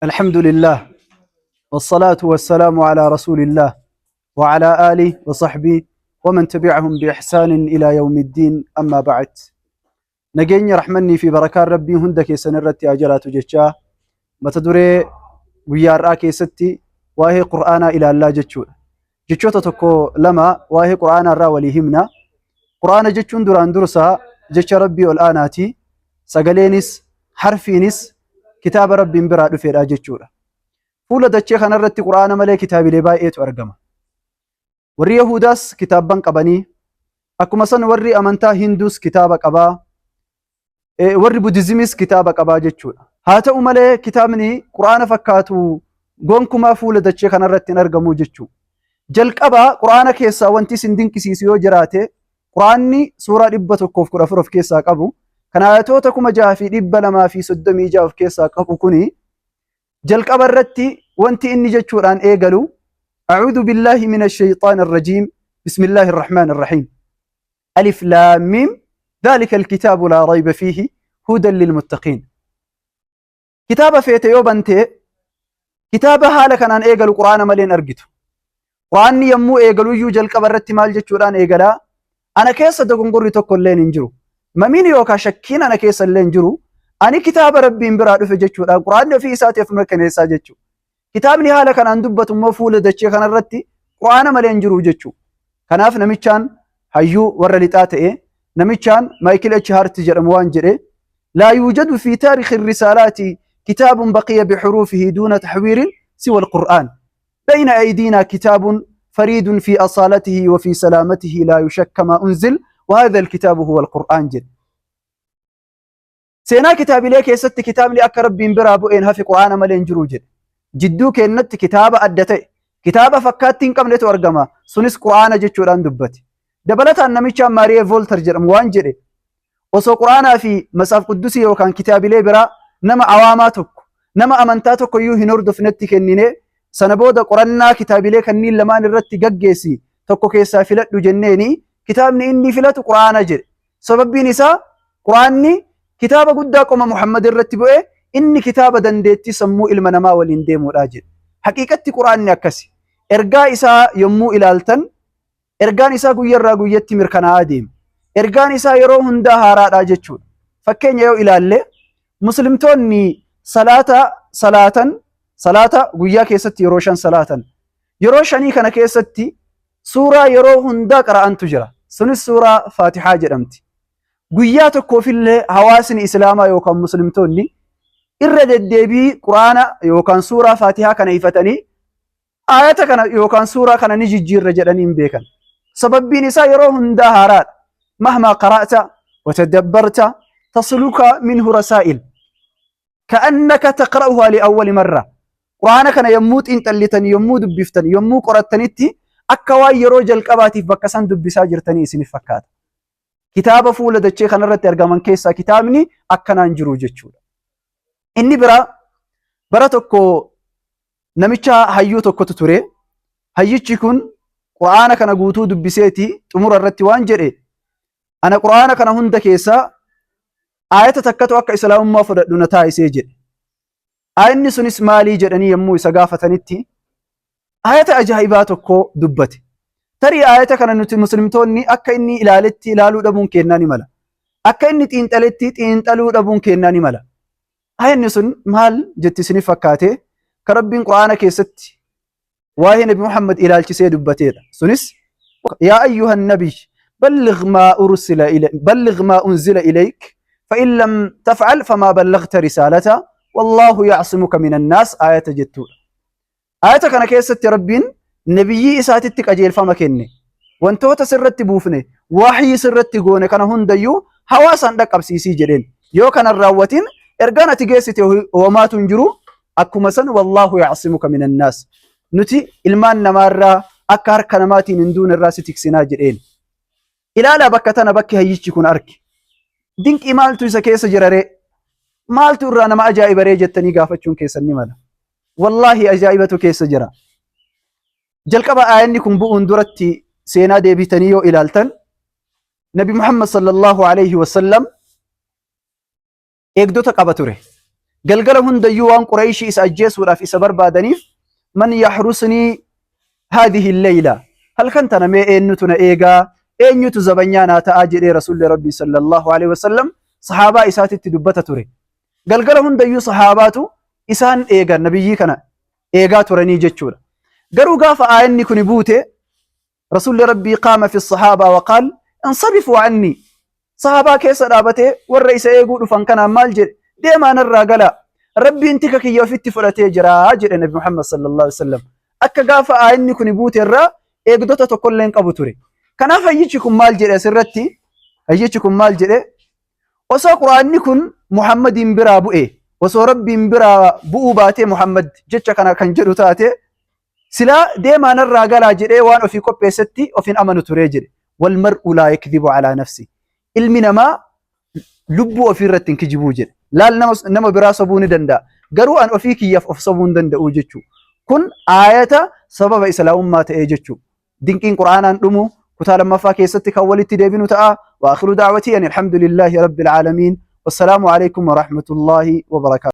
الحمد لله والصلاة والسلام على رسول الله وعلى آله وصحبه ومن تبعهم بإحسان إلى يوم الدين أما بعد. Nageenyi, rahmannii fi barakaan Rabbii hunda keessan irratti haa jiraatu jechaa, mata duree guyyaa har'aa keessatti waa'ee Qur'aanaa ilaallaa jechuudha. Jechoota tokko lama waa'ee Qur'aanaa irraa walii himna. Qur'aana jechuun duraan dursaa jecha Rabbii ol aanaati. Sagaleenis harfiinis kitaaba Rabbiin biraa dhufeedha jechuudha. Fuula dachee kanarratti Qur'aana malee kitaabilee baay'eetu argama. Warri Yahudaas kitaabban qabanii, akkuma san warri amantaa Hinduus kitaaba qabaa, warri Budizimis kitaaba qabaa jechuudha. Haa ta'u malee, kitaabni Qur'aana fakkaatu gonkumaa fuula dachee kanarratti hin argamu jechuudha. Jalqaba Qur'aana keessaa wanti isin dinqisiisu yoo jiraate, Qur'aanni suuraa 114 of keessaa qabu, kan ayatoota 6236 of keessaa qabu kuni, jalqaba irratti wanti inni jechuudhaan eegalu: "أعوذ بالله من الشيطان الرجيم، بسم الله الرحمن الرحيم، ألف لام ميم، ذلك الكتاب لا ريب فيه، هدى للمتقين." Kitaaba feete yoo bante, kitaaba haala kanaan eegalu Qur'aana malee hin argitu. Qur'aanni yommuu eegaluyyuu jalqaba irratti maal jechuudhaan eegalaa? "Ana keessa dogongorri tokko illee hin jiru. Mamiin yookaan shakkiin ana keessa illee hin jiru. Ani kitaaba Rabbiin biraa dhufe" jechuudhaan Qur'aanni ofii isaatiif mirkaneessaa jechuudha. Kitaabni haala kanaan dubbatu immoo fuula dachee kanarratti Qur'aana malee hin jiru jechuudha. Kanaaf namichaan hayyuu warra lixaa ta'e, namichaan Michael H. Hart jedhamu waan jedhe: "لا يوجد في تاريخ الرسالات كتاب بقي بحروفه دون تحوير سوى القرآن. بين أيدينا كتاب فريد في أصالته وفي سلامته، لا يشك ما أنزل، وهذا الكتاب هو القرآن" jedhe. Seenaa kitaabilee keessatti kitaabni akka Rabbiin biraa bu'een hafe Qur'aana malee hin jiru jedhe. Jidduu keenyatti kitaaba adda ta'e, kitaaba fakkaattii hin qabnetu argama. Sunis Qur'aana jechuudhaan dubbate. Dabalataan namicha Maariyee Vooltar jedhamu waan jedhe: osoo Qur'aanaa fi Matsaaf Quddusii yookaan kitaabilee biraa nama awaamaa tokko, nama amantaa tokko iyyuu hin hordofnetti kennine, sana booda qorannaa kitaabilee kanneen lamaan irratti gaggeessi, tokko keessaa filadhu jenneeni, kitaabni inni filatu Qur'aana jedhe. Sababbiin isaa, Qur'aanni kitaaba guddaa qoma Muhammad irratti bu'e, inni kitaaba dandeettii sammuu ilma namaa waliin deemuudha jedhe. Haqiiqatti Qur'aanni akkasi. Ergaa isaa yommuu ilaaltan, ergaan isaa guyyarraa guyyatti mirkanaa'aa deema. Ergaan isaa yeroo hundaa haaraadha jechuudha. Fakkeenya yoo ilaalle, muslimtoonni salaata salaatan, salaata guyyaa keessatti yeroo shan salaatan. Yeroo shanii kana keessatti suuraa yeroo hundaa qara'antu jira. Sunis suuraa Faatihaa jedhamti. Guyyaa tokkoofillee hawaasni Islaamaa yookaan muslimtoonni irra deddeebii Quraana yookaan suuraa Faatihaa kana ifatanii ayata kana yookaan suuraa kana ni jijjiirra jedhanii hin beekan. Sababbiin isaa yeroo hundaa haaraadha. مهما قرأت وتدبرت تصلك منه رسائل كأنك تقرأها لأول مرة. Quraana kana yommuu xiinxallitan, yommuu dubbiftan, yommuu qorattanitti, akka waan yeroo jalqabaatiif bakka san dubbisaa jirtanii isiniif fakkaata. Kitaaba fuula dachee kanarratti argaman keessaa kitaabni akkanaan jiru jechuudha. Inni biraa, bara tokko namicha hayyuu tokkotu ture. Hayyichi kun Quraana kana guutuu dubbiseeti xumura irratti waan jedhe: "Ana Quraana kana hunda keessaa aayata takkatu akka Islaamummaa fudhadhu na taasisee" jedhe. Aayanni sunis maalii jedhanii yommuu isa gaafatanitti, aayata ajaa'ibaa tokko dubbate. Tarii aayata kana nuti muslimtoonni akka inni ilaaletti ilaaluu dhabuun kennaa ni mala. Akka inni xiinxaletti xiinxaluu dhabuun kennaa ni mala. Aayanni sun maal jetti isiniif fakkaate? Ka Rabbiin Quraana keessatti waa'ee Nabi Muhammad ilaalchisee dubbateedha. Sunis: "يا أيها النبي بلغ ما أرسل إلي بلغ ما أنزل إليك، فإن لم تفعل فما بلغت رسالته، والله يعصمك من الناس" aayata jettuudha. Aayata kana keessatti Rabbiin nabiyyii isaatitti qajeelfama kenne. Wantoota sirratti buufne, wahyii sirratti goone kana hundayyuu hawaasaan dhaqqabsiisii jedheen. Yoo kana hin raawwatin, ergaan ati geessite homaatu hin jiru. Akkuma san "والله يعصمك من الناس". Nuti ilmaan namaarraa akka harka namaatiin hin duune irraa si tiksinaa jedheen. Ilaalaa, bakka tana bakki hayyichi kun arge. Dinqii maaltu isa keessa jira ree? Maaltu irraa nama ajaa'iba ree jettanii gaafachuun keessan ni mala. Wallaahi, ajaa'ibatu keessa jira. Jalqaba aayanni kun bu'uun duratti seenaa deebitanii yoo ilaaltan, Nabi Muhammad صلى الله عليه وسلم eegdota qaba ture. Galgala hundayyuu waan Qurayshii isa ajjeesuudhaaf isa barbaadaniif, man yahrusnii haadihi leyla, halkan tana mee eenyutu na eegaa, eenyutu zabanyaa naa ta'aa jedhee Rasuulli Rabbii sallallahu alaihi wasallam sahaabaa isaatitti dubbata ture. Galgala hundayyuu sahaabaatu isaan eegan, nabiyyii kana eegaa turanii jechuudha. Garuu gaafa aayanni kuni buute, Rasuulli Rabbii qaama fi sahaabaa waqaal insarifuu anni, sahaabaa keessa dhaabatee warra isa eeguu dhufan kanaan maal jedhe? Deemaa, narraa galaa, Rabbiin tika kiyya ofitti fudhatee jira jedhe Nabi Muhammad sallallahu alaihi wasallam. Akka gaafa aayanni kuni buute irraa eegdota tokkollee hin qabu ture. Kanaaf hayyichi kun maal jedhe asirratti? Hayyichi kun maal jedhe? Osoo Quraanni kun Muhammadiin biraa bu'e, osoo Rabbiin biraa bu'uu baatee Muhammad jecha kana kan jedhu taate, silaa deemaa narraa galaa jedhee waan ofii qopheessetti of hin amanu ture jedhe. Wal mar'u laa yakdhibu alaa nafsi. Ilmi namaa lubbuu ofii irratti hin kijibuu jedhe. Laal, nama biraa sobuu ni danda'a. Garuu an ofii kiyyaaf of sobuu hin danda'u jechuu. Kun aayata sababa islaamummaa ta'ee jechuu. Dinqiin Qur'aanaan dhumu kutaa lammaffaa keessatti kan walitti deebinu ta'a. Wa akhiru da'watii ani alhamdulillahi rabbil aalamiin. Wassalaamu alaikum wa rahmatullahi wa barakaatuh.